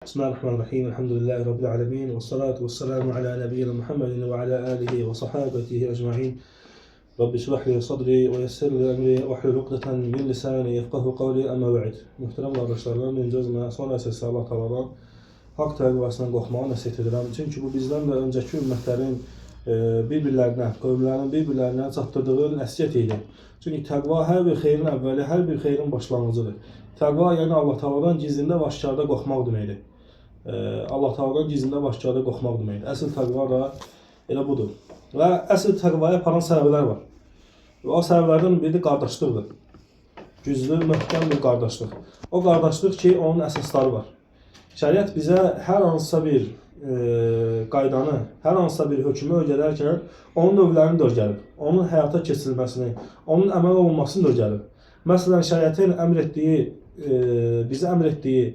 Bismillahirrahmanirrahim. Elhamdülillahi Rabbil alemin. Və salatu və selamu ala nəbiyyina Muhammedin və ala alihi və sahabetihi ecma'in. Rabbi şrah li sadri və yessir li emri və hlul uqdeten min lisani yefqahu qavli əmmə bə'd. Muhterem qardaşlarım, birinci özümə, sonra isə Allah Taala'dan haqq təqvasından qorxmağı nəsihət edirəm. Çünki bu bizdən də öncəki ümmətlərin bir-birlərinə, qövmlərinin bir-birlərinə çatdırdığı nəsihət idi. Çünki təqva hər bir xeyrin əvvəli, hər bir xeyrin başlanğıcıdır. Təqva yəni Allah Taala'dan gizlində və aşkarda qorxmaq deməkdir. Allah Taala'dan gizlində və aşkarda qorxmaq deməkdir. Əsl təqva da elə budur. Və əsl təqvaya aparan səbəblər var. Və o səbəblərdən biri də qardaşlıqdır. Güclü, möhkəm bir qardaşlıq. O qardaşlıq ki, onun əsasları var. Şəriət bizə hər hansısa bir qaydanı, hər hansısa bir hökmü öyrədərkən onun növlərini də öyrədib, onun həyata keçirilməsini, onun əməl olunmasını da öyrədib. Məsələn, şəriətin əmr etdiyi, bizə əmr etdiyi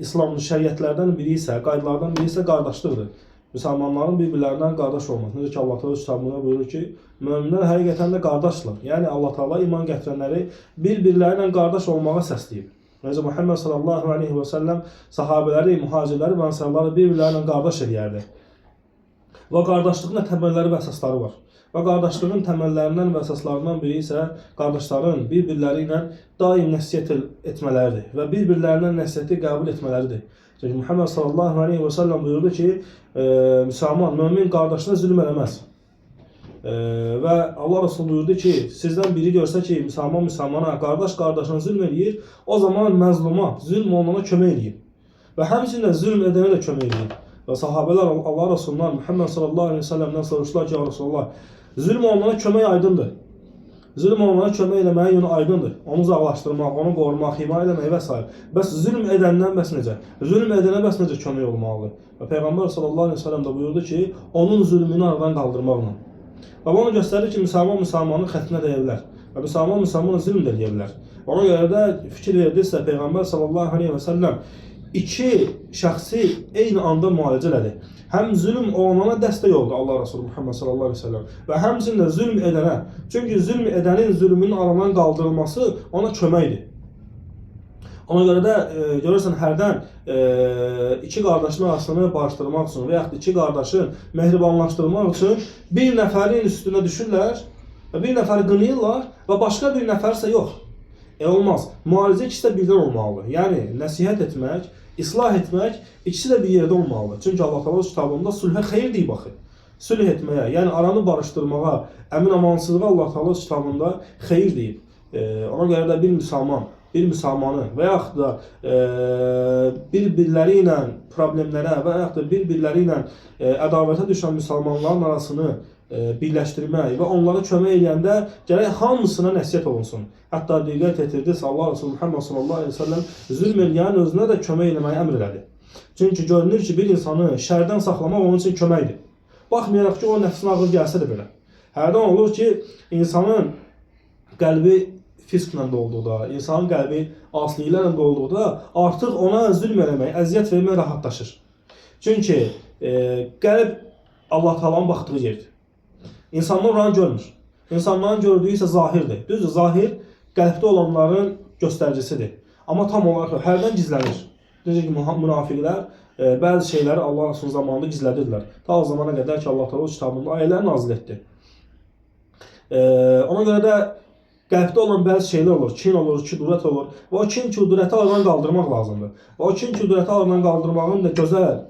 İslamın şəriətlərdən biri isə, qaydalardan biri isə qardaşlıqdır. Müsəlmanların bir-birlərindən qardaş olması. Necə ki, Allah Teala kitabında buyurur ki, möminlər həqiqətən də qardaşdırlar. Yəni Allah Teala iman gətirənləri bir-birləri ilə qardaş olmağa səsləyib. Necə Muhammed sallallahu aleyhi və səlləm sahabələri, mühacirləri və ənsarları bir-birləri ilə qardaş eləyərdi. Və qardaşlığın da təməlləri və əsasları var. Və qardaşlığın təməllərindən və əsaslarından biri isə qardaşların bir-birləri ilə daim nəsihət etmələridir və bir-birlərindən nəsihəti qəbul etmələridir. Çünki Muhammed sallallahu aleyhi və səlləm buyurdu ki, müsəlman, mömin qardaşına zülm eləməz. Və Allah Resulü buyurdu ki, sizdən biri görsə ki, müsəlman müsəlmana, qardaş qardaşına zülm eləyir, o zaman məzluma, zülm olunana kömək eləyir. Və həmçinin də zülm edənə də kömək eləyir. Və sahabələr Allah Resulündən Muhammed sallallahu aleyhi və səlləmdən soruşdular ki, ya Resulullah, zülm olunana kömək aydındır. Zülm olunana kömək eləməyin yolu aydındır. Onu uzaqlaşdırmaq, onu qorumaq, himayə eləmək və s. Bəs zülm edəndən bəs necə? Zülm edənə bəs necə kömək olmalıdır? Və Peyğəmbər sallallahu aleyhi və səlləm də buyurdu ki, onun zülmünü aradan qaldırmaqla. Və bu onu göstərir ki, müsəlman müsəlmanın xətrinə dəyə bilər. Və müsəlman müsəlmana zülm də eləyə bilər. Ona görə də fikir verdinizsə, Peyğəmbər sallallahu aleyhi və səlləm iki şəxsi eyni anda müalicə elədi. Həm zülm olunana dəstək oldu Allah Resulü Muhammed sallallahu aleyhi ve sellem və həmçinin də zülm edənə. Çünki zülm edənin zülmünün aradan qaldırılması ona köməkdir. Ona görə də görürsən hərdən iki qardaşın arasını barışdırmaq üçün və yaxud iki qardaşı mehribanlaşdırmaq üçün bir nəfərin üstünə düşürlər və bir nəfəri qınayırlar və başqa bir nəfər isə yox. Olmaz. Müalicə ikisi də birdən olmalıdır. Yəni nəsihət etmək, islah etmək ikisi də bir yerdə olmalıdır. Çünki Allah Teala kitabında sülhə xeyir deyib axı. Sülh etməyə, yəni aranı barışdırmağa, əmin-amansızlığa Allah Teala kitabında xeyir deyib. Ona görə də bir müsəlman, bir müsəlmanı və yaxud da bir-birləri ilə problemlərə və yaxud da bir-birləri ilə ədavətə düşən müsəlmanların arasını birləşdirmək və onlara kömək eləyəndə gərək hamısına nəsihət olunsun. Hətta diqqət etirdinizsə Allah Resulü Muhammed sallallahu əleyhi və səlləm zülm eləyənin özünə də kömək eləməyi əmr elədi. Çünki görünür ki, bir insanı şərdən saxlamaq onun üçün köməkdir. Baxmayaraq ki, o nəfsinə ağır gəlsə də belə. Hərdən olur ki, insanın qəlbi fisklə dolduqda, insanın qəlbi asiliklərlə dolduqda artıq ona zülm eləmək, əziyyət vermək rahatlaşır. Çünki qəlb Allah Taala'nın baxdığı yerdir. İnsanlar oranı görmür. İnsanların gördüyü isə zahirdir. Düzdür, zahir qəlbdə olanların göstəricisidir. Amma tam olaraq yox, hərdən gizlənir. Necə ki, münafiqlər bəzi şeyləri Allah Resulü zamanında gizlədirdilər. Ta o zamana qədər ki, Allah Teala kitabında ayələr nazil etdi. Ona görə də qəlbdə olan bəzi şeylər olur. Kin olur, kudurət olur. Və o kin, kudurəti aradan qaldırmaq lazımdır. Və o kin, kudurəti aradan qaldırmağın da gözəl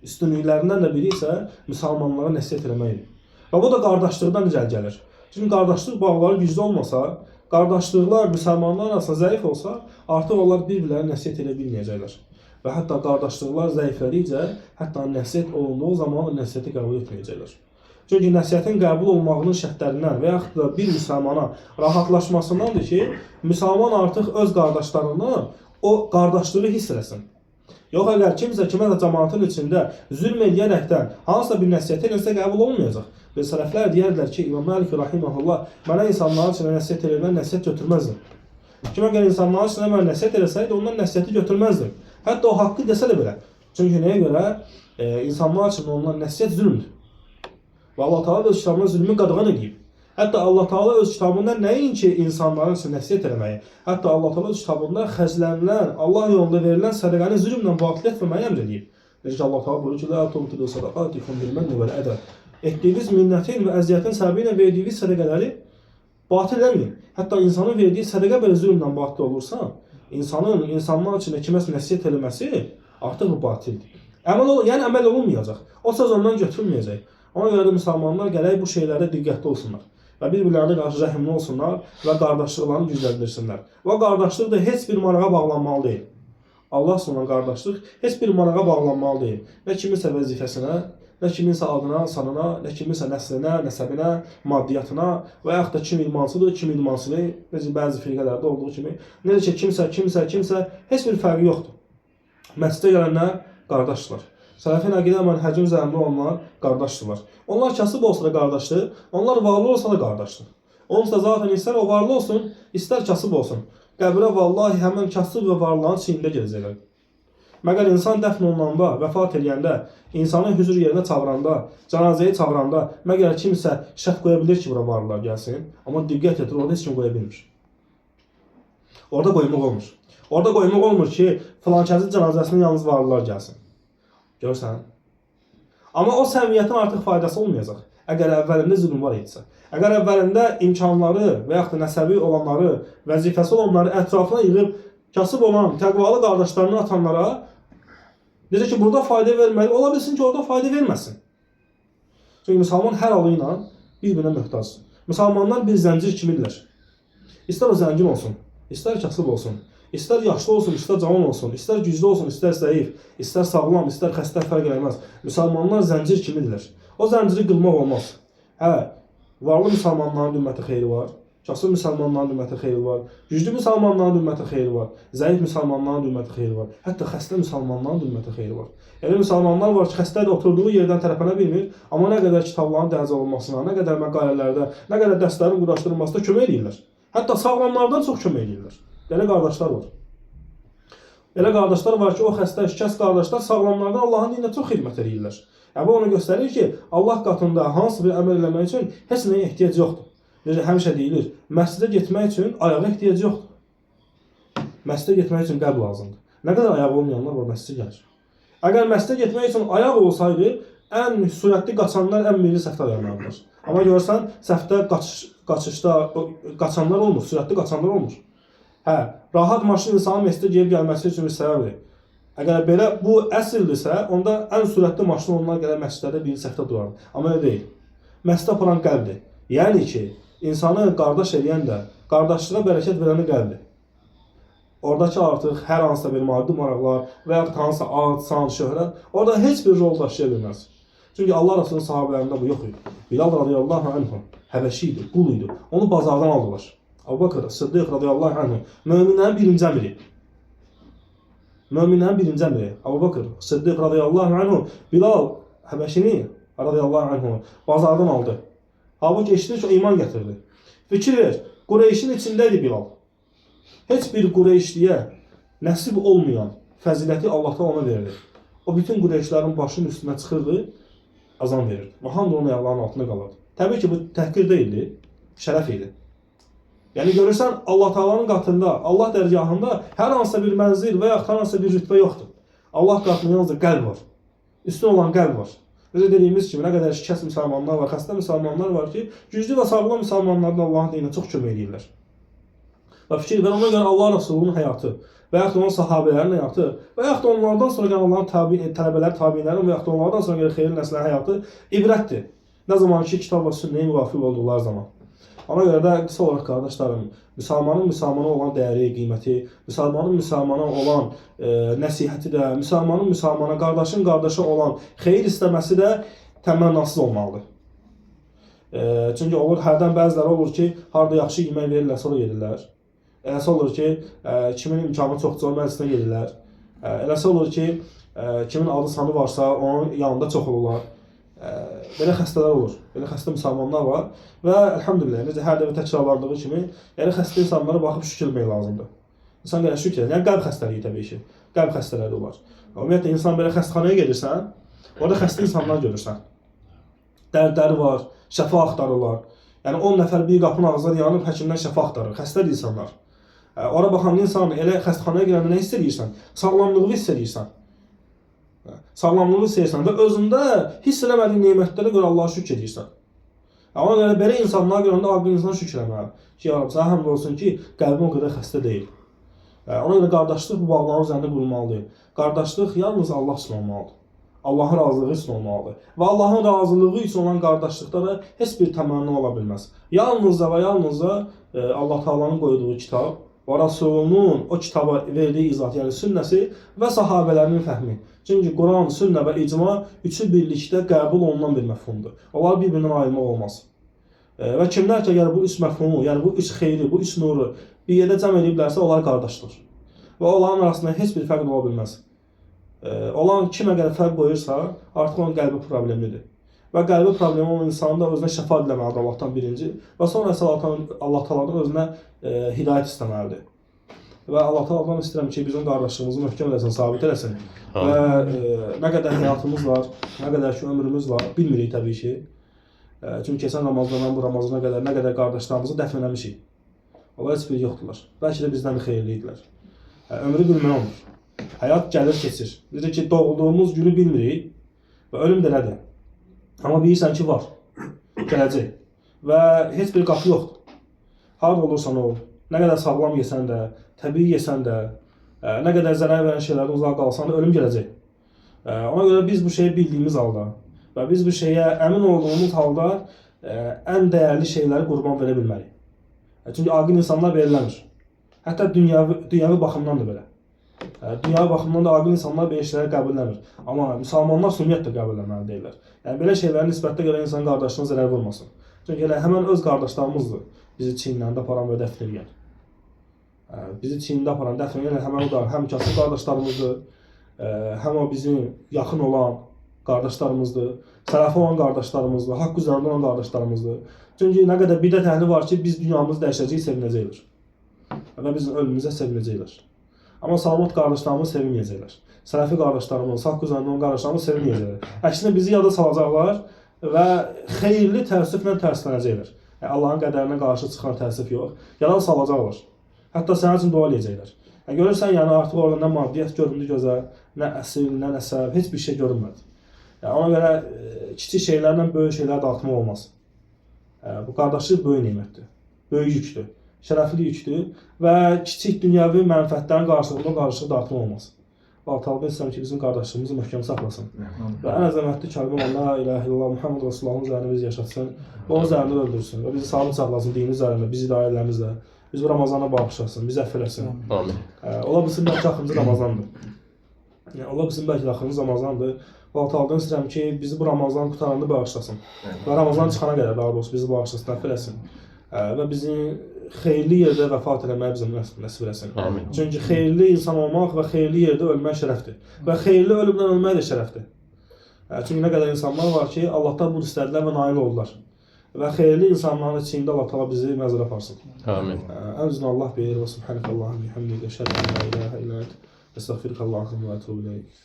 üstünlüklərindən də biri isə müsəlmanlara nəsihət eləməkdir. Və bu da qardaşlıqdan irəli gəlir. Çünki qardaşlıq bağları güclü olmasa, qardaşlıqlar müsəlmanlar arasında zəif olsa, artıq onlar bir-birlərinə nəsihət eləyə bilməyəcəklər. Və hətta qardaşlıqlar zəiflədikcə, hətta nəsihət olunduğu zaman da nəsihəti qəbul etməyəcəklər. Çünki nəsihətin qəbul olmağının şərtlərindən və yaxud da bir müsəlmana rahatlaşmasındandır ki, müsəlman artıq öz qardaşlarından o qardaşlığı hiss eləsin. Yox, əgər kimsə kiməsə cəmaatın içində zülm eləyərəkdən hansısa bir nəsihət eləsə qəbul olmayacaq. Və sələflər deyərlər ki, İmam Məlik rahimehullah mənə insanların içində nəsihət eləyəndən nəsihət götürməzdim. Kim əgər insanların içində mənə nəsihət eləsəydi, ondan nəsihəti götürməzdim. Hətta o haqqı desə də belə. Çünki nəyə görə? İnsanlar üçün olunan nəsihət zülmdür. Və Allah Teala da kitabında zülmü qadağan edib. Hətta Allah Taala öz kitabında nəinki insanların üçün nəsihət eləməyi, hətta Allah Taala öz kitabında xərclənilən, Allah yolunda verilən sədaqəni zülmlə batil etməməyi əmr eləyib. Necə ki Allah Taala buyurur ki: "La tubtilu sadaqatikum bil menni vel ədə." Etdiyiniz minnətin və əziyyətin səbəbi ilə verdiyiniz sədaqələri batil eləməyin. Hətta insanın verdiyi sədaqə belə zülmlə batil olursa, insanın insanlar üçün kiməsə nəsihət eləməsi artıq bu batildir. Yəni əməl olunmayacaq. O söz ondan götürülməyəcək. Ona görə də müsəlmanlar gərək bu şeylərə diqqətli olsunlar və bir-birlərinə qarşı rəhimli olsunlar və qardaşlıqlarını gücləndirsinlər. Və qardaşlıq da heç bir marağa bağlanmalı deyil. Allah olan qardaşlıq heç bir marağa bağlanmalı deyil. Nə kiminsə vəzifəsinə, nə kiminsə adına, sanına, nə kiminsə nəslinə, nəsəbinə, maddiyyatına və yaxud da kim idmançıdır, kim idmançı deyil, necə bəzi firqələrdə olduğu kimi, necə ki kimsə heç bir fərqi yoxdur. Məscidə gələnlər qardaşdırlar. Sələfin əqidə mənhəci üzərində olanlar qardaşdırlar. Onlar kasıb olsa da qardaşdır, onlar varlı olsa da qardaşdır. Onsa zaten istər o varlı olsun, istər kasıb olsun. Qəbrə vallahi həmən kasıb və varlıların çiynində gedəcəklər. Məgər insan dəfn olunanda, vəfat eləyəndə, insanı hüzur yerinə çağıranda, cənazəyi çağıranda, məgər kimsə şərt qoya bilir ki, bura varlılar gəlsin? Amma diqqət et, orada heç kim qoya bilmir. Orada qoymaq olmur. Orada qoymaq olmur ki, filankəsin cənazəsinə yalnız varlılar gəlsin. Görürsən? Amma o səmiyyətin artıq faydası olmayacaq. Əgər əvvəlində zülm var idisə, əgər əvvəlində imkanları və yaxud da nəsəbi olanları, vəzifəsi olanları ətrafına yığıb kasıb olan, təqvalı qardaşlarını atanlara necə ki burada fayda verməli, ola bilsin ki, orada fayda verməsin. Çünki müsəlman hər alı ilə bir-birinə möhtacdır. Müsəlmanlar bir zəncir kimidirlər. İstər o zəngin olsun, istər kasıb olsun, istər yaşlı olsun, istər cavan olsun, istər güclü olsun, istər zəif, istər sağlam, istər xəstə fərq eləməz. Müsəlmanlar zəncir kimidirlər. O zənciri qırmaq olmaz. Hə, varlı müsəlmanların ümməti xeyri var, kasıb müsəlmanların ümməti xeyri var, güclü müsəlmanların ümməti xeyri var, zəif müsəlmanların ümməti xeyri var, hətta xəstə müsəlmanların ümməti xeyri var. Elə müsəlmanlar var ki, xəstə də oturduğu yerdən tərpənə bilmir, amma nə qədər kitabların dərc olunmasına, nə qədər məqalələrdə, nə qədər dərslərin quraşdırılmasına kömək eləyirlər. Hətta sağlamlardan çox kömək eləyirlər. Belə qardaşlar var. Elə qardaşlar var ki, o xəstə, şikəst qardaşlar sağlamlardan Allahın dininə çox xidmət eləyirlər. Yəni bu onu göstərir ki, Allah qatında hansı bir əməl eləmək üçün heç nəyə ehtiyac yoxdur. Necə həmişə deyilir, məscidə getmək üçün ayağa ehtiyac yoxdur. Məscidə getmək üçün qəlb lazımdır. Nə qədər ayağı olmayanlar var məscidə gəlir. Əgər məscidə getmək üçün ayaq olsaydı, ən sürətli qaçanlar ən birinci səfdə dayanardılar. Amma görürsən, səfdə qaçışda qaçanlar olmur, sürətli qaçanlar olmur. Hə, rahat maşın insanın məscidə gəlib gəlməsi üçün bir səbəbdir. Əgər belə bu əsildirsə, onda ən sürətli maşın onlar gələn məscidlərdə birinci səfdə durardı. Amma elə deyil. Məscidə aparan qəlbdir. Yəni ki, insanı qardaş eləyən də, qardaşlığa bərəkət verən də qəlbdir. Oradakı artıq hər hansısa bir maddi maraqlar və yaxud hansısa ad, san, şöhrət orada heç bir rol daşıya bilməz. Çünki Allah Resulünün sahabelərində bu yox idi. Bilal radiyallahu anhu Həbəşi idi, qul idi. Onu bazardan aldılar. Əbu Bakr Sıddiq radiyallahu anhu möminlərin birinci əmiri. Möminlərin birinci əmiri Əbu Bakr Sıddiq radiyallahu anhu Bilal Həbəşini radiyallahu anhu bazardan aldı. Halbuki eşitdi ki, o iman gətirdi. Fikir ver, Qureyşin içindəydi Bilal. Heç bir Qureyşliyə nəsib olmayan fəziləti Allah da ona verdi. O bütün Qureyşlərin başının üstünə çıxırdı, azan verirdi. Və hamı onun ayaqlarının altında qalırdı. Təbii ki, bu təhqir deyildi, şərəf idi. Yəni görürsən, Allah Taala'nın qatında, Allah dərgahında hər hansısa bir mənzil və yaxud hər hansısa bir rütbə yoxdur. Allah qatında yalnızca qəlb var. Üstün olan qəlb var. Necə dediyimiz kimi, nə qədər şikəst müsəlmanlar var, xəstə müsəlmanlar var ki, güclü və sağlam müsəlmanların Allahın dininə çox kömək eləyirlər. Və fikir ver, ona görə Allah Resulunun həyatı və yaxud onun sahabələrin həyatı və yaxud onlardan sonra gələn Allahın tabi, tələbələr, tabiinlərin və yaxud onlardan sonra gələn xeyirli nəsllərin həyatı ibrətdir. Nə zaman ki, kitab və sünnəyə müvafiq olduqları zaman. Ona görə də qısa olaraq qardaşlarım, müsəlmanın müsəlmana olan dəyəri, qiyməti, müsəlmanın müsəlmana olan nəsihəti də, müsəlmanın müsəlmana, qardaşın qardaşa olan xeyir istəməsi də təmənnasız olmalıdır. Çünki olur, hərdən bəziləri olur ki, harda yaxşı yemək verirlər, sonra yedirlər. Eləsi olur ki, kimin imkanı çoxdursa, o məclisinə gedirlər. Eləsi olur ki, kimin adı sanı varsa, onun yanında çox olurlar. Belə xəstələr olur, belə xəstə müsəlmanlar var və əlhamdülillah, necə hər dəfə təkrarlandığı kimi, yəni xəstə insanlara baxıb şükür etmək lazımdır. İnsan gərək şükür edir. Yəni qəlb xəstəliyi təbii ki, qəlb xəstələri olar. Ümumiyyətlə insan belə xəstəxanaya gedirsən, orada xəstə insanlar görürsən. Dərdləri var, şəfa axtarırlar. Yəni 10 nəfər bir qapının ağzında dayanıb həkimdən şəfa axtarır. Xəstədir insanlar. Ora baxan insan elə xəstəxanaya girəndə nə hiss edirsən? Sağlamlığı hiss edirsən. Sağlamlığı hiss edirsən və özündə hiss eləmədiyin nemətlərə görə Allaha şükr edirsən. Ona görə belə insanlar görəndə ağıl insan şükür eləməlidir. Ki, ya Rab, sənə həmd olsun ki, qəlbim o qədər xəstə deyil. Ona görə qardaşlıq bu bağların üzərində qurulmalı deyil. Qardaşlıq yalnız Allah üçün olmalıdır. Allahın razılığı üçün olmalıdır. Və Allahın razılığı üçün olan qardaşlıqda da heç bir təmənni ola bilməz. Yalnızca və yalnızca Allah Taala'nın qoyduğu kitab və Rasulunun o kitaba verdiyi izahat, yəni sünnəsi və sahabələrinin fəhmi. Çünki Quran, sünnə və icma üçü birlikdə qəbul olunan bir məfhumdur. Onları bir-birindən ayırmaq olmaz. Və kimlər ki, əgər bu üç məfhumu, yəni bu üç xeyri, bu üç nuru bir yerdə cəm ediblərsə, onlar qardaşdır. Və onların arasında heç bir fərq ola bilməz. Olan kim əgər fərq qoyursa, artıq onun qəlbi problemlidir. Və qəlbi problemi olan insanın da özünə şəfa diləməlidir Allahdan birinci və sonra isə Allah Taala'dan özünə hidayət istəməlidir. Və Allah Taala'dan istəyirəm ki, bizim qardaşlığımızı möhkəm eləsin, sabit eləsin. Və nə qədər həyatımız var, nə qədər ki ömrümüz var, bilmirik təbii ki. Çünki keçən Ramazandan bu Ramazana qədər nə qədər qardaşlarımızı dəfn eləmişik. Onlar heç biri yoxdurlar. Bəlkə də bizdən də xeyirli idilər. Ömrü bilmək olmur. Həyat gəlir, keçir. Necə ki, doğulduğumuz günü bilmirik və ölüm də elədir. Amma bilirsən ki, var, gələcək və heç bir qapı yoxdur. Harada olursan ol, nə qədər sağlam yesən də, təbii yesən də, nə qədər zərər verən şeylərdən uzaq qalsan da ölüm gələcək. Ona görə biz bu şeyi bildiyimiz halda və biz bu şeyə əmin olduğumuz halda ən dəyərli şeyləri qurban verə bilməliyik. Çünki aqil insanlar belə eləmir. Hətta dünyavi baxımdan da belə. Dünya baxımından da aqil insanlar belə şeyləri qəbul eləmir. Amma müsəlmanlar ümumiyyətlə qəbul eləməli deyirlər. Yəni belə şeylərin nisbətdə görə insan qardaşına zərər vurmasın. Çünki elə həmən öz qardaşlarımızdır bizi çiyinlərində aparan və dəfn eləyən. Bizi çiyində aparan, dəfn eləyən həmən o da həm kasıb qardaşlarımızdır, həm o bizim yaxın olan qardaşlarımızdır, sələfi olan qardaşlarımızdır, haqq üzərində olan qardaşlarımızdır. Çünki nə qədər bidət əhli var ki, biz dünyamızı dəyişəcəyik, sevinəcəklər. Və bizim ölümümüzə sevinəcəklər. Amma salamat qardaşlarımız sevinməyəcəklər. Sələfi qardaşlarımız, haqq üzərində olan qardaşlarımız sevinməyəcəklər. Əksinə bizi yada salacaqlar və xeyirli təəssüflə təəssüflənəcəklər. Yəni, Allahın qədərinə qarşı çıxan təəssüf yox. Yada salacaqlar. Hətta sənin üçün dua eləyəcəklər. Yəni, görürsən, yəni artıq orada nə maddiyyat göründü gözə, nə əsil, nə nəsəb, heç bir şey görünmədi. Yəni, ona görə kiçik şeylərlə böyük şeylər dağıtmaq olmaz. Bu qardaşlıq böyük nemətdir, böyük yükdür, şərəfli yükdür və kiçik dünyəvi mənfəətlərin qarşılığında qarşılıq dağıtmaq olmaz. Allah Taala istəyirəm ki, bizim qardaşlığımızı möhkəm saxlasın. Və ən əzəmətli kəlmə olan La ilahe illallah Muhammed Rasulullahın üzərində bizi yaşatsın və onun üzərində öldürsün və bizi sabit saxlasın dinin üzərində, bizi idarə eləmizlə. Biz bu Ramazana bağışlasın, bizi əfv eləsin. Amin. Ola bilsin bəlkə axırıncı Ramazandır. Yəni, ola bilsin bəlkə də axırıncı Ramazandır. Allah Taala'dan istəyirəm ki, bizi bu Ramazan qutaranda bağışlasın. Və Ramazan çıxana qədər daha doğrusu bizi bağışlasın, əfv eləsin. Və bizi xeyirli yerdə vəfat eləməyi bizə nəsib eləsin. Amin. Çünki xeyirli insan olmaq və xeyirli yerdə ölmək şərəfdir. Və xeyirli ölümdən ölmək də şərəfdir. Çünki nə qədər insanlar var ki, Allahdan bunu istədilər və nail oldular. Və xeyirli insanların içində Allah Taala bizi məzara aparsın. Amin. Ən üzünü Allah bilir və subhanəkəllahumma bihamdika əşhədu ən la ilahe illə ent əstəğfiruka Allahumma və etûbü ileyk.